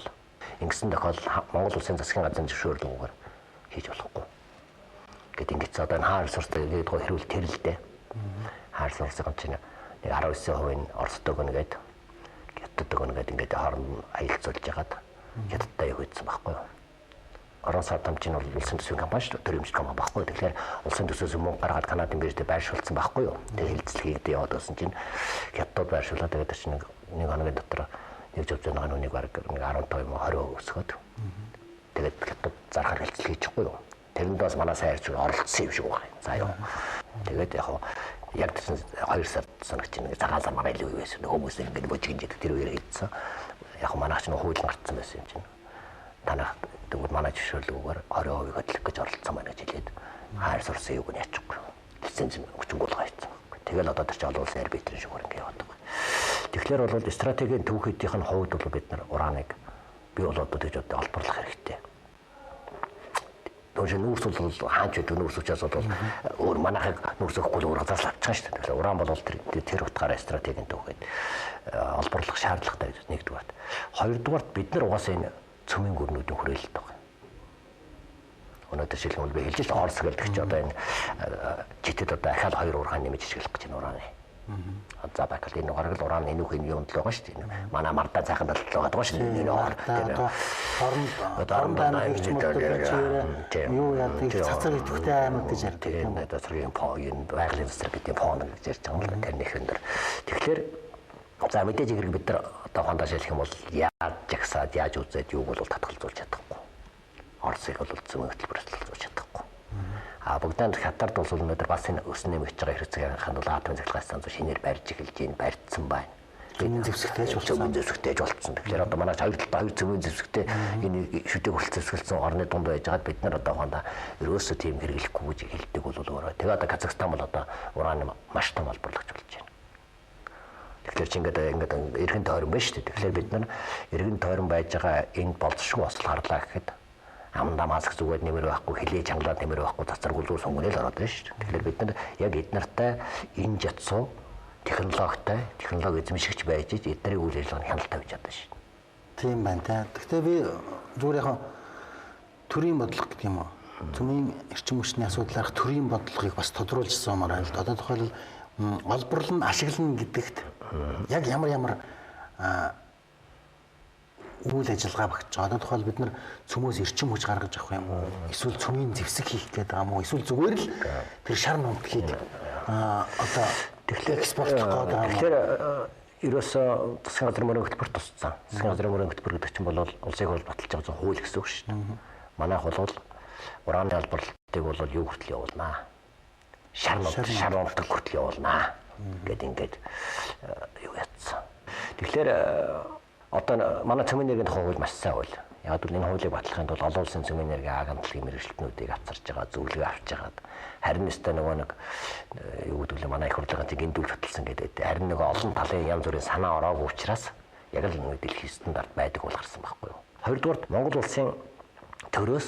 ингэсэн тохиолдолд Монгол улсын засгийн газрын зөвшөөрлөгөөр хийж болохгүй. Гэт ингэц одоо энэ хаа ресурс гэдэг хэрүүл тэр л дээ. Хаа ресурсын чинь нэг 19% нь Оросд өгнө гээд Хятад өгнө гээд ингээд хооронд аялцуулж хагаад Хятадтай юу хийсэн байхгүй юу? Орон сар чинь бол улсын төсвийн компани шүү дээ. Тэр юмч компани байхгүй. Тэгэхээр улсын төсвөөс мөнгө гаргаад Канадын биржид байршуулсан байхгүй юу? Тэр хэлцэл хийгдээ яваад байсан чинь Хятадд байршуулаад тэгээд чинь нэг хоногийн дотор нэг зөв нэг нүг бараг нэг 15 юм 20 өсгөөд. Тэгээд Хятад зархаар хэлцэл хийчихгүй юу? Тэрэнд бас манай сайн ярьж оролцсон юм шиг байна. За юу. Тэгээд яг яг тэгсэн 2 сар санагч нэг цагаан сар манай илүү байсан. Хүмүүс ингээд божигж идэг тэр үеэр хийдсэн. Яг манайх ч хууль гарцсан байсан юм чинь. Танах тэгвэл манай зөвшөөрлөгөөр 20% хөдлөх гэж оролцсон байна гэж хэлээд хайр сурсан юуг нь яачихгүй. Лиценз өчнгүүл гайцсан. Тэгэл одоо тэр чинь олон улсын арбитрын шугар ингэ яваад байгаа. Тэгэхээр бол стратегийн түүхийдийнх нь хувьд бол бид нар ураныг бий болоод гэж одоо олборлох хэрэгтэй. Түүнш нүүрс бол хаач байдаг нүүрс учраас бол өөр манайхыг нүүрс өгөхгүй өөр газар авчихсан шүү дээ. Тэгэхээр уран бол тэр утгаараа стратегийн түүхэд олборлох шаардлагатай гэж нэгдүгээрт. Хоёрдугаарт бид нар угаасаа энэ цөмийн гүрнүүдийн хүрээлэлт байгаа. Өнөөдөр жишээлбэл бол би хэлж шээ Орос гэлдэг чи одоо энэ читэд одоо ахаал хоёр ургаан нэмж ашиглах гэж байна ураны. За Байкал энэ гараг л уран энэ үхэн юунд л байгаа шүү дээ. Манай мардаа цайхан талд л байгаа шүү дээ. Энэ ор оронд аймаг чигээр юу яадаг цацраг идэвхтэй аймаг гэж ярьдаг. Тийм цацрагийн фон энэ байгалийн цацраг гэдэг фон гэж ярьж байгаа юм л тэрнийх өндөр. Тэгэхээр за мэдээж хэрэг бид нар одоо хондоо шилэх юм бол яаж жагсаад яаж үзээд юуг бол татгалзуулж чадахгүй. Оросыг бол зүүн хөтөлбөрөөр татгалзуулж чадахгүй. А Богдан Хятад бол өнөөдөр бас энэ өсөн нэмэгдэж байгаа хэрэгцээг хангахад бол атомын цахилгаан станц шинээр барьж эхэлж байна, барьцсан байна. Зөмийн зэвсэгтэй ч болсон. Зөмийн зэвсэгтэй ч болцсон. Тэгэхээр одоо манай хоёр талдаа хоёр зөмийн зэвсэгтэй энэ шүдэг хүртэл зэвсгэлсэн орны дунд байж байгаад бид нар одоо хондоо ерөөсөө тийм хэрэглэхгүй гэж хэлдэг бол өөрөө. Тэгээ одоо Казахстан бол одоо уран маш том олборлогч болж байна. Тэгэхээр чи ингээд эргэн тойрон байна шүү дээ. Тэгэхээр бид нар эргэн тойрон байж байгаа энэ болцсошгүй осол гарлаа гэхэд амдаа маск зүгээд нэмэр байхгүй, хилээ чангалаад нэмэр байхгүй цацраггүй зүгээр сунгунэл ороод байна шүү дээ. Тэгэхээр бид нар яг эднэртэй энэ жатсуу технологитой, технологи эзэмшигч байж эднэрийн үйл ажиллагааны хяналт тавьж чадна шүү. Тийм байна та. Гэхдээ би зүгээр яг төрийн бодлого гэдэг юм уу? Цөмийн эрчим хүчний асуудлаарх төрийн бодлогыг бас тодруулж сумаар байна л да. Одоо тухайлбал олборлон ашиглана гэдэгт яг ямар үйл ажиллагаа багтж байгаа. Одоо тухайлбал бид нар цөмөөс эрчим хүч гаргаж авах юм уу? Эсвэл цөмийн зэвсэг хийх гээд байгаа юм уу? Эсвэл зүгээр л тэр шар нумтгийг одоо тэгэхээр экспортлох гээд байгаа юм уу? Тэгэхээр ерөөсөө засгийн газрын мөрийн хөтөлбөр тусцсан. Засгийн газрын мөрийн хөтөлбөр гэдэг чинь бол улсын хууль баталж байгаа хууль гэсэн үг шүү дээ. Манайх бол ураны олборлолтыг бол юу хүртэл явуулнаа. шар нунтаг хүртэл явуулнаа гэд ингээд юу ятсан. Тэгэхээр одоо манай цөмийн энергийн тухай хууль маш сайн хууль. Яг л энэ хуулийг батлахын тулд олон улсын цөмийн энергийн агентлагийн мэргэжилтнүүдийг авчирч байгаа, зөвлөгөө авч байгаад харин өстой нөгөө нэг юу гэдэг вэ манай их хурлын цэг эндүүлж баталсан гэдэг. Харин нөгөө олон талын янз бүрийн санаа ороогүй учраас яг л нэг дэлхийн стандарт байдаг бол гарсан байхгүй юу. Хоёрдугаарт Монгол улсын төрөөс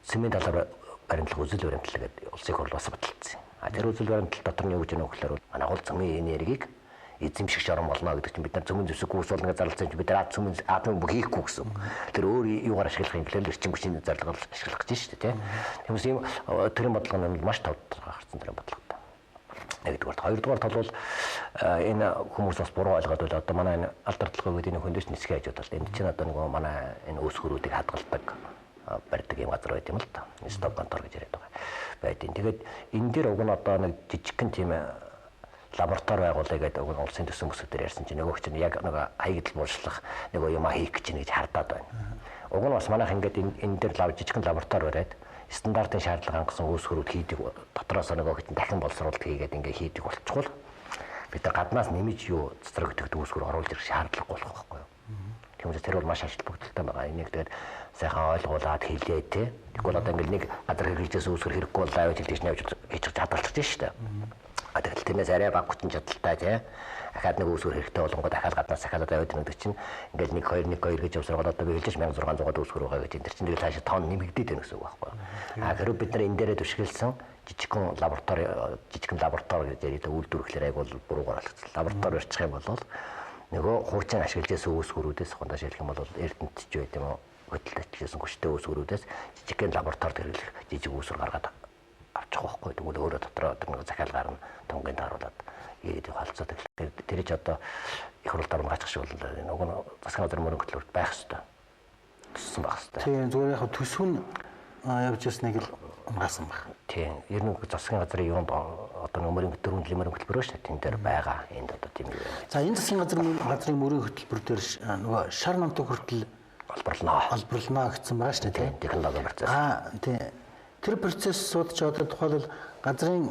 цөмийн талаар баримтлах үзэл баримтлал гэдэг улсын хурл бас баталсан. А тэр үзэл баримтлал дотор нь юу гэж байна вэ гэхээр манай гол цөмийн энергийг эзэмшигч орон болно гэдэг чинь бид нар цөмийн зэвсэг гүйс болно гэж зарласан чинь бид нар атом бөмбөг хийхгүй гэсэн. Тэр өөр юугаар ашиглах юм гэхээр эрчим хүчний зорилгоор ашиглах гэж шүү дээ, тийм. Тиймээс ийм төрийн бодлого нь маш тодорхой гарсан төрийн бодлоготой. Нэгдүгээр, хоёрдугаар бол энэ хүмүүс бас буруу ойлгоод байл. Одоо манай энэ алдартлага гэдэг энэ хөндөж нисхээ хажууд бол энд чинь одоо нөгөө манай энэ өсгөрүүдийг хадгалдаг барьдаг юм газар байт юм л та. Стоп контор гэж яриад байгаа. Байдیں۔ Тэгээд энэ дээр уг нь одоо нэг жижигхэн тийм лаборатори байгуулъя гэдэг уг нь улсын төсөн бүсгүүдээр ярьсан чинь нөгөөх чинь яг нөгөө хаягдал бууршлах нөгөө юм хийх гэж нэг хардаад байна. Уг нь бас манайх ингээд энэ дээр жижигхэн лаборатори бариад стандартын шаардлага хангасан үүсгэрүүд хийдэг дотроос нөгөө чинь дахин боловсруулалт хийгээд ингээд хийдэг болчихвол бид нар гаднаас нэмж юу цэцрэг өгдөг үүсгэр оруулж ирэх шаардлагагүй болох байхгүй юу. Тиймээс тэр бол маш ажилт бүгдэлтэй байгаа. Энийг тэгээд сайхан ойлгуулад хэлээ те. Тэгвэл одоо ингээд нэг газар хэрэгжээс үүсгэр хэрэггүй бол авч хэлж явж хийж хадгалчих шүү дээ. А тэгэл тэрнээс арай бага хүчин чадалтай тий. Ахаад нэг үүсвэр хэрэгтэй болонгоо дахиад гаднаас ахаад аваад ирнэ гэдэг чинь ингээл 1 2 1 2 гэж явсараад одоо би хэлж 1600-аад үүсвэр байгаа гэж энэ чинь тэгэл цаашаа тон нэмэгдээд байна гэсэн үг байхгүй. А хэрвээ бид нар энэ дээрээ түшгэлсэн жижигхэн лаборатори гэж яриад үйлдвэрлэхээр айгуул буруугаар ойлгоцсон. Лаборатори барьчих юм бол нөгөө хуучин ашиглаж байсан үүсвэрүүдээс хондоо шилэх юм бол Эрдэнэт ч байт юм уу хөдөлт ажилласан хүчтэй үүсвэрүүдээс жижигхэн лабораторид хэрэглэх жижиг үүсвэр гаргаад авчих байхгүй. Тэгвэл өөрөө дотроо тэр нэг захиал гарна, тунгийн тааруулаад ирээд холцоод тэгэхээр тэр ч одоо их хурл дарам гачих шиг боллоо. Нөгөө нь засгийн газрын мөрөн хөтөлбөрт байх ёстой. Төссөн байх ёстой. Тийм, зүгээр яг төсөв нь явж ясныг л унгаасан байх. Тийм, ер нь засгийн газрын юунд одоо мөрөн дөрвөн жилийн мөрөн хөтөлбөр шүү дээ. Тэн дээр байгаа. Энд одоо тийм юм. За энэ засгийн газрын мөрөн хөтөлбөр дээр нөгөө шар намтаг хүртэл олборлоно гэсэн байгаа шүү дээ, тийм. Технологи процесс. Аа, тийм. Тэр процессууд ч одоо тухайлбал газрын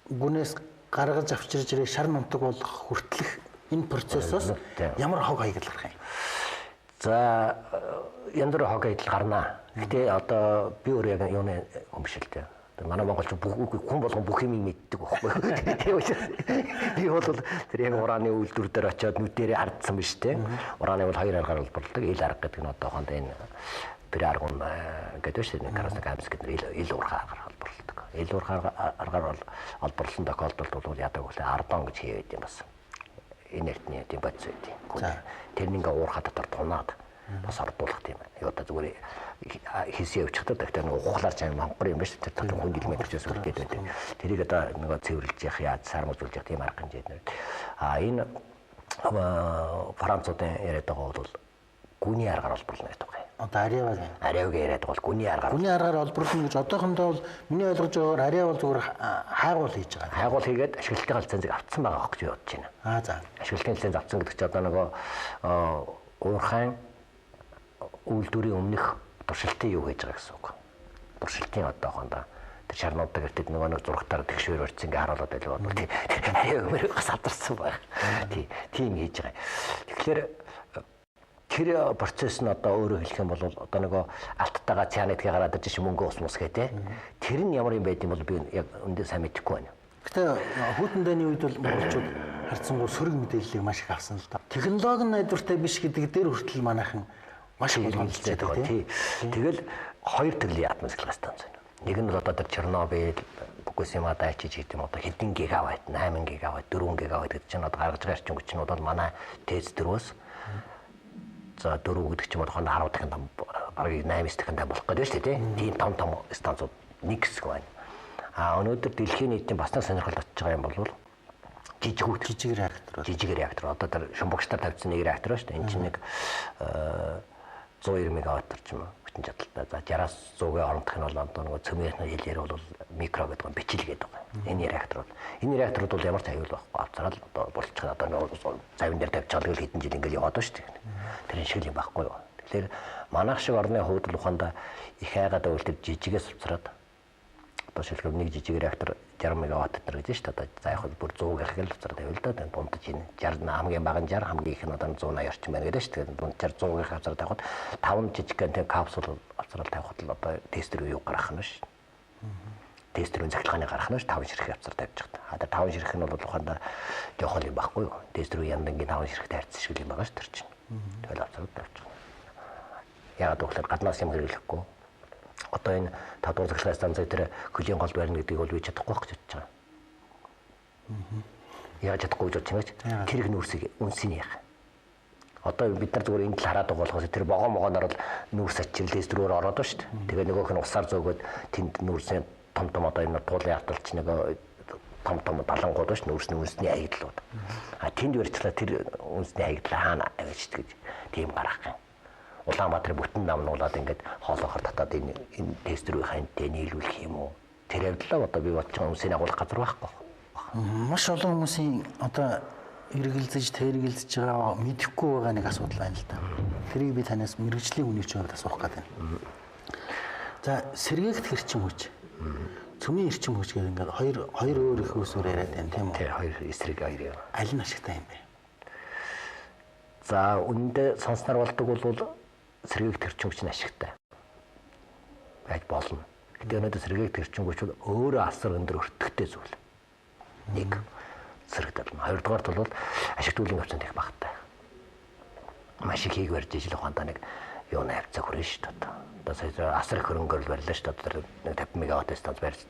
гүнээс гаргаж авчирж ирээ шар намтаг болгох хүртэлх энэ процессоос ямар хог хаягдал гарах юм? За янз бүрийн хог хаягдал гарнаа. Гэтэ одоо би өөр яг юуны хүн биш л дээ. Манай монголч хүн болгон бүх юмыг мэддэг байхгүй. Тийм учраас би бол тэр яг ураны үйлдвэр дээр очиод нүдэрээ хардсан биш те. Ураны бол хоёр аргаар олборлдог. Ил арга гэдэг нь одоохонд энэ Пираргун гэдэг шүү дээ. Краснокамск гэдэг ил уурхай аргаар олборлдог. Ил уурхай аргаар олборлсон тохиолдолд бол яадаг вэ? Ардон гэж хийгээд юм бас. Инертний тийм бодис байд юм. Тэр нь ингээ уурхай дотор тунаад бас ордуулах тийм. Юу одоо зүгээр хийсэн явчихдаг. Тэгэхээр нэг ухлаар чам мангар юм биш. Тэр дотор хүн жилмэтр ч бас үлдээд байдаг. Тэрийг одоо нөгөө цэвэрлж явах яаж сармажуулж явах тийм арга хэмжээ. А энэ Француудын яриад байгаа бол гүний аргаар олборлно гэдэг байгаа. Одоо Ариавгийн яриад бол гүний аргаар. Гүний аргаар олборлно гэж одоохондоо бол миний ойлгож байгаагаар Ариав бол зүгээр хайгуул хийж байгаа. Хайгуул хийгээд ашиглалтын лицензийг авцсан байгаа гэж бодож байна. Аа за. Ашиглалтын лиценз авцсан гэдэг чинь одоо нөгөө уурхайн үйлдвэрийн өмнөх туршилтын юу хийж байгаа гэсэн үг. Туршилтын одоохондоо тэр шарнууддаг эртэд нөгөө нэг зурагтаар тэгшвэр барьсан ингээ харуулад байлаа бол тийм Ариав бас авдарсан байх. Тийм хийж байгаа. Тэгэхээр тэр процесс нь одоо өөрөөр хэлэх юм бол одоо нөгөө алттайгаа цианидгээ гараад ирж шин мөнгө ус мус гэ тэ. Тэр нь ямар юм байд юм бол би яг өндөө сайн мэдэхгүй байна. Гэтэ хүйтэн дайны үед бол монголчууд харьцангуй сөрөг мэдээллийг маш их авсан л да. Технологи найдвартай биш гэдэг дээр хүртэл манайхан маш их болгоомжтой байгаа тий. Тэгэл хоёр төрлийн атом цэцлэг станц байна. Нэг нь бол одоо тэр Чернобыль, Фукусима, Дайчи гэдэг юм одоо хэдэн гигабайт, 8 гигабайт, 4 гигабайт гэдэг чинь одоо гаргаж байгаа эрчим хүчнүүд бол манай ТЭЦ 4-өөс за 4 гэдэг чинь бол 10 дахин том бараг 8 дахин том болох гэдэг шүү дээ тийм том том станцууд нэг хэсэг байна. А өнөөдөр дэлхийн нийтийн бас нэг сонирхол татж байгаа юм бол жижиг реактор. Жижиг реактор. Одоо тэр шумбагчдаар тавьсан нэг реактор шүү дээ. Энэ чинь нэг 190 мегаватт ч юм уу хүчин чадалтай. За 60-аас 100-ийн хоорондох нь бол одоо нөгөө цөмийн хэлээр бол микро гэдэг нь бичил гэдэг байна. Энэ реактор бол энэ реакторууд бол ямар ч аюул байхгүй. Авцараад одоо болчих одоо нөгөө завин дээр тавьчихвал л хэдэн жил ингээл яваад шүү дээ. Тэр шиг юм байхгүй юу. Тэгэхээр манайх шиг орны хувьд л ухаанда их хайгаад байвал тэр жижигээс авцараад Одоо шилхэв нэг жижиг реактор 60 мегаватт төр гэж шүү дээ. Одоо за яг бүр 100 гэх л авцар тавил л да. Дундаж энэ 60 хамгийн бага нь 60 хамгийн их нь одоо 180 орчим байна гэдэг шүү дээ. Дунджаар 100 гэх авцар тавихад 5 жижиг тийм капсул авцрал тавихад л одоо тест рүү юу гаргах нь шүү. Тест рүү цахилгааны гаргах нь шүү 5 ширхэг авцар тавьж байгаа. А тэр 5 ширхэг нь бол ухаандаа жоохон юм байхгүй юу? Тест рүү яндангийн 5 ширхэгтэй харьцсан шиг юм байгаа шүү тэр чинь. Тэгэл авцар тавьж байгаа. Яагаад гэвэл гаднаас юм хэрэглэхгүй. Одоо энэ 5 дугаар цахилгаан станцыг тэр хөлийн голд барина гэдгийг бол би чадахгүй байх гэж бодож байгаа. Яаж чадахгүй гэж бодож байгаа юм бэ? Тэр их нүүрсийг үнсийг яах. Одоо бид нар зүгээр энэ тал хараад байгаа болохоос тэр вогон могооноор л нүүрс ачил тест рүү ороод байна шүү дээ. Тэгээ нөгөөх нь усаар зөөгөөд тэнд нүүрсийн том том одоо энэ туулын арталч нэг том том далангууд байна шүү нүүрсний үнсний хаягдлууд. А тэнд барьчлаа тэр үнсний хаягдлаа хаана авчиж гэж тийм гарах юм. Улаанбаатар бүтэн намнуулаад ингээд хоолоохор татаад энэ тест рүү ханьтай нийлүүлэх юм уу? Тэр явдлаа одоо би бодож байгаа хүмүүсийн агуулах газар байхгүй. Маш олон хүмүүсийн одоо эргэлзэж, тэргэлзэж байгаа мэдэхгүй байгаа нэг асуудал байна л да. Тэрийг би танаас мэргэжлийн хүний хувьд асуух гэдэг байна. За, сэргээгт эрчим хүч, цөмийн эрчим хүч гэдэг ингээд хоёр өөр их усүр яриад байна тийм үү? Тийм, хоёр эсрэг хоёр юм. Аль нь ашигтай юм бэ? За, үнэндээ сонсноор болдог бол сэргээгт эрчим хүч нь ашигтай байж болно. Гэтэ өнөөдөр сэргээгт эрчим хүч бол өөрөө асар өндөр өртөгтэй зүйл. Нэг сэрэг тал. Хоёрдугаарт бол ашиг төлөвийн хавцаанд их багатай. Маш их хийг барьж ижил ухаандаа нэг юуны хавцаа хүрнэ шүү дээ. Одоо сая асар их хөрөнгөөр л барьлаа шүү дээ. Нэг 50 мегаватт станц бариад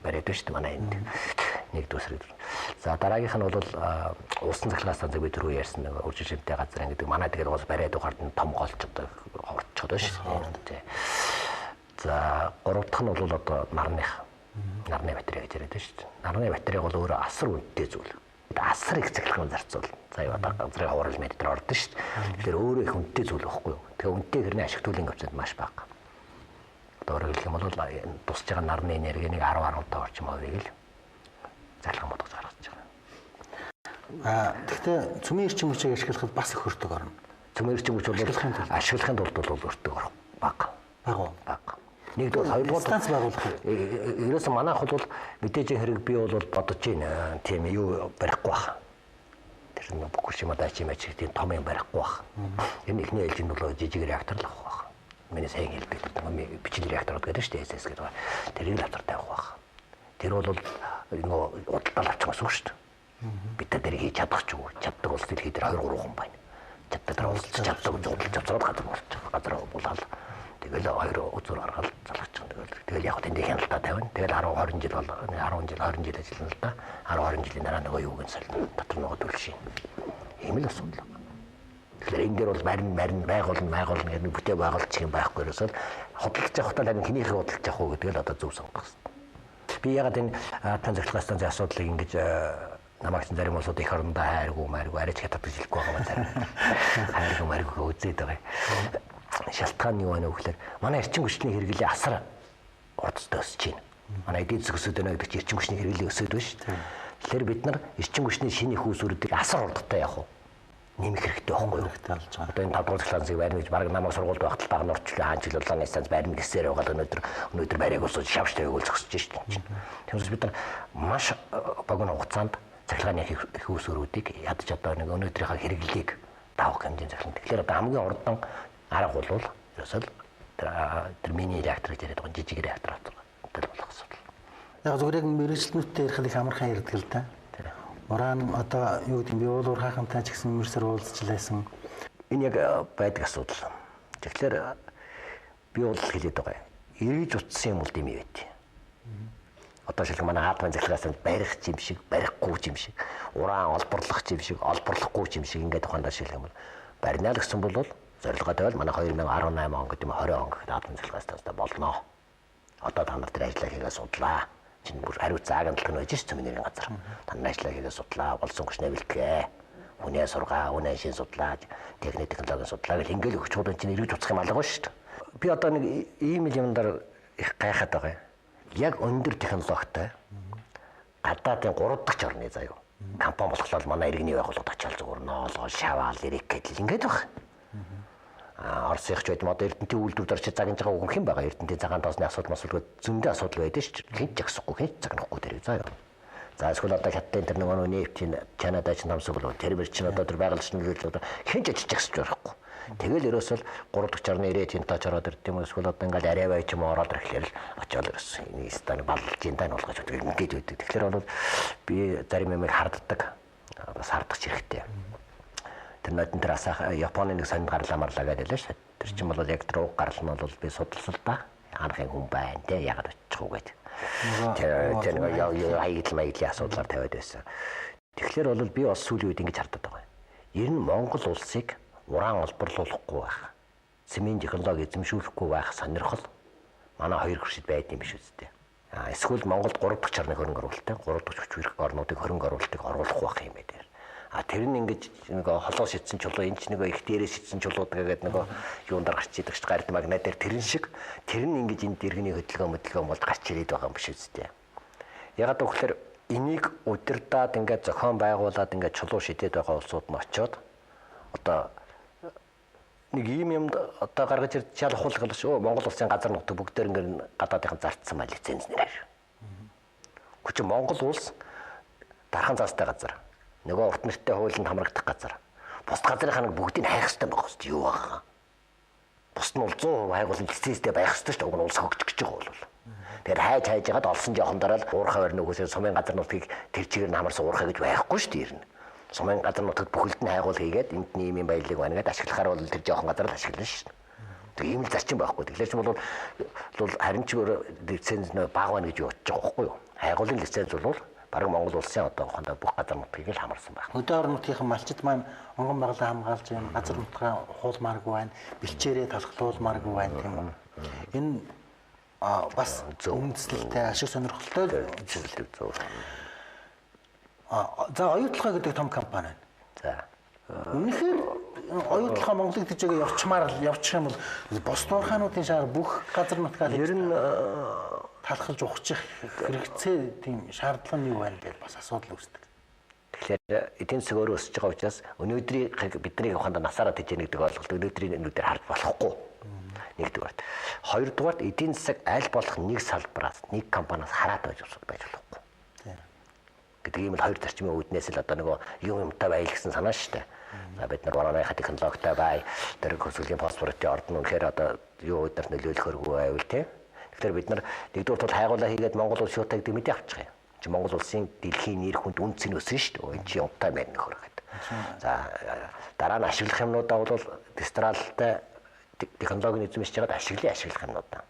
байна шүү дээ манай энд. Нэг дүүсрэг. За дараагийнх нь бол усан цахилгаан станцыг би түрүү ярьсан нэг үржил шимтэй газар гэдэг манай тэгээд уус бариад ухаард нь том голч одоо хурцчиход байна шүү дээ. За гурав дахь нь бол одоо нарны батарей гэж яриад байна шүү дээ. Нарны батарей бол өөрөө асар үнэтэй зүйл. Асар их цахилгаан зарцуул. За юу одоо газрын ховрол мэд дээр ордон шүү дээ. Тэгэхээр өөрөө их үнэтэй зүйл байхгүй юу? Тэгэхээр үнэтэй хэрний ашиг төлөвийн хавцанд маш бага. Одоо өөрөөр хэлэх юм бол тусч байгаа нарны энерги нэг 10 15 орчим хувийг л цахилгаан бодгож гаргаж байгаа. Аа тэгэхдээ цөмийн эрчим хүчийг ашиглахад бас их өртөг орно. Цөмийн эрчим хүч бол ашиглахын тулд бол өртөг орох бага. Бага уу? Бага. Нэгдүгээр, хоёрдугаар станц байгуулах. Ерөөсөн манайх бол мэдээж хэрэг би бол бодож байна. Тийм юу барихгүй байх. Тэр нэг Фукушима дайчи мэж гэх тийм том юм барихгүй байх. Энэ эхний ээлжинд бол жижиг реактор л авах байх. Миний сайн хэлдэг бичил реакторууд гэдэг шүү дээ SS гэдэг. Тэрийг л авдар тавих байх. Тэр бол нөгөө худалдаал авчих гэсэн үг шүү дээ. Бид нар тэрийг хийж чадах ч үгүй. Чаддаг улс дэлхий дээр 2 3 хүн байна. Чаддаг тэр улс чаддаг худалдаж авцраад газар болчих. Газар булаал. Тэгэл хоёр үзүр гаргаад залгачих. Тэгэл яг тэнд хяналтаа тавина. Тэгэл 10 20 жил бол 10 жил 20 жил ажиллана л да. 10 20 жилийн дараа нөгөө юуг нь солино. Дотор нөгөө төлшин. Ийм л асуудал. Тэгэхээр энэ дээр бол барин байгуулна гэдэг нэг бүтээ байгуулчих юм байхгүй ерөөсөө худалдаж авахдаа харин хэнийхээ худалдаж авах уу гэдэг л одоо зөв сонгох хэрэгтэй. Би ягаад энэ атом цахилгаан станцын асуудлыг ингэж намайг чинь зарим улсууд эх орондоо хайргүй майргүй арайч хятад гэж хэлэхгүй байгаа юм зарим. Хайргүй майргүй үзээд байгаа юм. Шалтгаан нь юу вэ гэхээр манай эрчим хүчний хэрэглээ асар хурдтай өсөж байна. Манай эдийн засаг өсөд байна гэдэг чинь эрчим хүчний хэрэглээ өсөд байна шүү дээ. Тэгэхээр бид нар эрчим хүчний шинэ их үүсвэрүүдийг асар хурдтай явах уу? Нэмэх хэрэгтэй байхгүй юу? Одоо энэ 5 дугаар цахилгаан барина гэж баг намайг сургуульд байхад баг нурчлаа хаан жил улааны станц барина гэсээр байгаа л өнөөдөр бариаг усаж шавж тавиаг бол зогсож шүү дээ. Тиймээс бид нар маш богино хугацаанд цахилгааны их үүсвэрүүдийг ядаж одоо нэг өнөөдрийнхөө хэрэглээг давах хэмжээний цахилгаан. Тэгэхээр одоо хамгийн урдан арга бол ерөөсөө тэр мини реактор гэж яриад байгаа жижиг реактор авдаг болох асуудал. Яг зүгээр яг мэргэжилтнүүдтэй ярихад их амархан ярьдаг л да. Уран одоо юу гэдэг юм би уул уурхайхантай ч гэсэн мөрсөр уулзчлаасан. Энэ яг байдаг асуудал. Тэгэхээр би бол хэлээд байгаа юм. Эргэж утсан юм бол дэмий байт. Одоо шилэг манай атомын цахилгаан барих юм шиг, барихгүй юм шиг, уран олборлох юм шиг, олборлохгүй юм шиг ингээд ухаандаа шилэх юм бол барина л гэсэн бол зорилгоо тавиал манай 2018 он гэдэг юм 20 он гэхэд атомын цахилгаан станцтай болно. Одоо та нар тэр ажлаа хийгээ судлаа. Чинь бүр хариуцсан агентлагт нь байж ш цөмийн газар. Та нар ажлаа хийгээ судлаа, болсон хүчнээ бэлтгээ. Хүнээ сургаа, хүнээ шин судлаа, техник технологийн судлаа гэл ингээл өгч худын чинь эргэж уцах юм алга ба шүү дээ. Би одоо нэг ийм л юмдар их гайхаад байгаа юм. Яг өндөр технологитой гадаадын 3 дахь орны заяа. Компани болохоор манай иргэний байгууллагад очиад зүгээр ноолгоо, шаваал, эрэг гэдэл ингээд баг. Оросынх ч байд юм. Одоо Эрдэнтийн үйлдвэр дээр чи загнаж байгаа үгэн хэн байгаа? Эрдэнтийн цагаан тоосны асуудал масуулгүй зөндөө асуудал байдаг ш. Хэн ч жагсахгүй, хэн ч загнахгүй тэр заа юу. За эсвэл одоо хятадын тэр нөгөө нефтийн Канада ч намсаг болов. Тэр бэр чинь одоо тэр байгаль нөлөөлөл хэн ч ажиж жагсаж байхгүй. Тэгэл ерөөсөл 3 дахь чарны 90 тентаач ороод ирд юм эсвэл одоо ингээл арай бай ч юм ороод ирэхлээр л очиод ирсэн. Энэ стан баллж ин тань болгож өгдөг ингээд байдаг. Тэгэхээр бол би зарим юмыг харддаг. Бас хардах хэрэгтэй. Тэр нодон тэр асаах Японы нэг сонд гарлаа марлаа гэдэг лээ шүү. Тэр чинь бол яг тэр уг гарал нь бол би судалсан л да. Анхын хүн байна те ягаад очих уу гэдэг. Тэр нэг хаягдл маяглын асуудлаар тавиад байсан. Тэгэхээр бол би бас сүүлийн үед ингэж харддаг байгаа юм. Ер нь Монгол улсыг уран олборлуулахгүй байх, цемийн технологи эзэмшүүлэхгүй байх сонирхол манай хоёр хөршид байдсан юм биш үстэй. Эсвэл Монголд 3 дахь чарны хөрөнгө оруулалттай 3 дахь хүч хэрэг орнуудыг хөрөнгө оруулалтыг оруулах байх юм байна. А тэр нь ингэж нэг холоо шидсэн чулуу энэ ч нөгөө их дээрээ шидсэн чулууд гэдэг нөгөө юун дээр гарч идэг ч гард магна дээр тэрэн шиг тэр нь ингэж энэ дэргэний хөдөлгөөн болж гарч ирээд байгаа юм биш үстэй. Ягаад гэвэл энийг удирдаад ингээд зохион байгуулад ингээд чулуу шидээд байгаа улсууд нь очиод одоо нэг ийм юмд одоо гаргаж ирж шал ухуулах шүү. Монгол улсын газар нутаг бүгдээр ингээд гадаадынхан зарцсан ба лиценз нэрээр. Гэхдээ Монгол улс дархан заастай газар. Нөгөө урт нэртэй хуулинд хамрагдах газар. Бус газрынхаа нэг бүгдийг хайх хэрэгтэй байх хэрэгтэй юу байгаа. Бус нь бол 100% хайгуулсан лицензтэй байх хэрэгтэй шүү дээ. Уг нь улс хөгжих гэж байгаа бол. Тэгэхээр хайж ягаад олсон жоохон дараа л уурхай барь нөгөөсөө сумын газар нутгийг тэр чигээр нь хамарсан уурхай гэж байхгүй шүү дээ. Сумын газар нутагт бүхэлд нь хайгуул хийгээд энд нь ийм юм баялаг байна гэдээ ашиглахаар бол тэр жоохон газар л ашиглана шүү дээ. Тэг ийм л зарчим байхгүй. Тэгэхээр ч бол харин ч өөр лиценз нөө бага байна гэж бодож байгаа байхгүй юу? Хайгуулын лиценз бол бараг Монгол улсын одоо ухаандаа бүх газар нутгийг л хамарсан байх. Хөдөө орон нутгийнхан малчид маань онгон баглаа хамгаалж юм газар нутгаа хуулмааргүй байна, бэлчээрээ талхлуулмааргүй байна тийм үү? Энэ бас үндэслэлтэй ашиг сонирхолтой зөв зөв. За оюутлага гэдэг том компани байна. За. Үнэхээр оюутлага Монголыг тийжээ явчмаар явчих юм бол бус дуурхаануудын шаар бүх газар нутгаа ер нь талхалж ухчих хэрэгцээ тийм шаардлага нь юу байна гэж бас асуудал үүсдэг. Тэгэхээр эдийн засаг өөрөө өсөж байгаа учраас өнөөдрийн бидний ухаанд насаараа тэжээнэ гэдэг ойлголт өнөөдрийн нүдээр харж болохгүй. Нэгдүгээрт. Хоёрдугаарт эдийн засаг аль болох нэг салбараас, нэг компаниас хараад байж болохгүй. Гэдэг ийм л хоёр зарчмын үүднээс л одоо нөгөө юм юмтай байл гэсэн санаа шүү дээ. За бид нар вараныхаа технологитой бай, тэр хөсгөлийн фосфоритын ордон үнэхээр одоо юу өдөрт нөлөөлөхөргүй байвал тий. Тэгэхээр бид нар нэгдүгээр тул хайгуулаа хийгээд Монгол улс шуутай гэдэг мэдээ авчих юм. Чи Монгол улсын дэлхийн нэр хүнд үн цэн өсөн шүү дээ. Энэ чи юмтай байна нөхөр гэдэг. За дараа нь ашиглах юмнуудаа бол дистралтай технологийн эзэмшиж байгаад ашиглах юмнуудаа.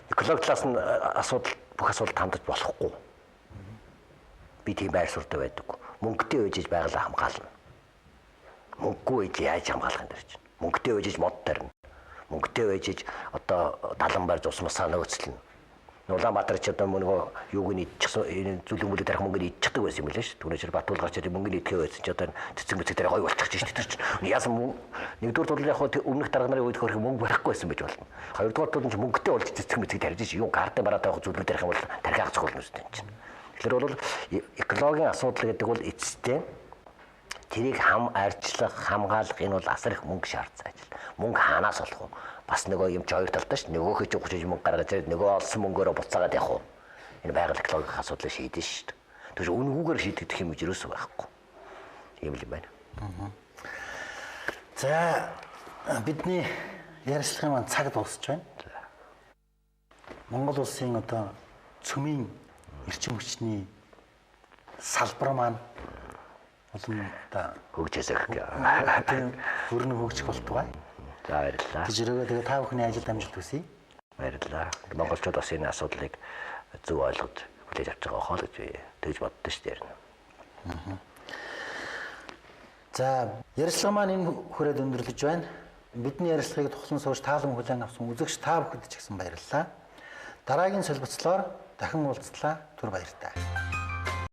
Экологи талаас нь асуудал бүх асуудалд хандаж болохгүй. Би тийм байр суурьтай байдаг. Мөнгөтэй байж байгалаа хамгаална. Мөнгөгүй байж яаж хамгаалах юм тэр чинь. Мөнгөтэй байж мод тарина. Мөнгөтэй байж одоо далан барьж ус мусаа нөөцлөнө. Улаанбаатар ч одоо нөгөө юуг нь идчихсэн зүйлэн бүлэг тарих мөнгөний идчихдэг байсан юм лээ шүү. Түүнээс Батүл гарч ирээд мөнгөний идэхээ байсан чи одоо цэцэг мэцэг дээр гоё болчих шүү дээ тэр чинь. Яасан нэгдүгээр тул яг өмнөх дарга нарын үед хөрх мөнгө байхгүй байсан байж болно. Хоёрдугаар тул нь мөнгөтэй болж цэцэг мэцэг тарьж ш. Юу картын бараа тавих зүйлүүд тарих юм бол тархиах зохиол нь үстэй чинь. Тэгэхээр бол экологийн асуудал гэдэг бол эцэстээ тэрийг хам арчлах, хамгаалах энэ бол асар их мөнгө шаардсан ажил. Мөнгө хаанаас олох вэ? Бас нөгөө юм чи хоёр талтай ш. Нөгөөхөө чи ухаж мөнгө гаргаж ирээд нөгөө олсон мөнгөөрөө буцаагаад явах уу? Энэ байгаль экологийн асуудлыг шийдэн шүү дээ. Тэгэхээр үнэгүйгээр шийдэгдэх юм ерөөсөө байхгүй. Ийм л юм байна. За бидний ярилцлагын маань цаг дуусч байна. Монгол улсын одоо цөмийн эрчим хүчний салбар маань улам одоо хөгжөөсөх тийм өрнө хөгжих болтугай. За баярлалаа. Гэж өрөөгөө тэгээ та бүхний ажилд амжилт хүсье. Баярлалаа. Монголчууд бас энэ асуудлыг зөв ойлгож хүлээж авч байгаа хоо л гэж тэгж боддоо шүү дээ. За ярилцлага маань энэ хүрээд өндөрлөж байна. Бидний ярилцлагыг тухлан сууж таалан хүлээн авсан үзэгч та бүхэнд ч гэсэн баярлалаа. Дараагийн солилцлоор дахин уулзлаа. Түр баяртай.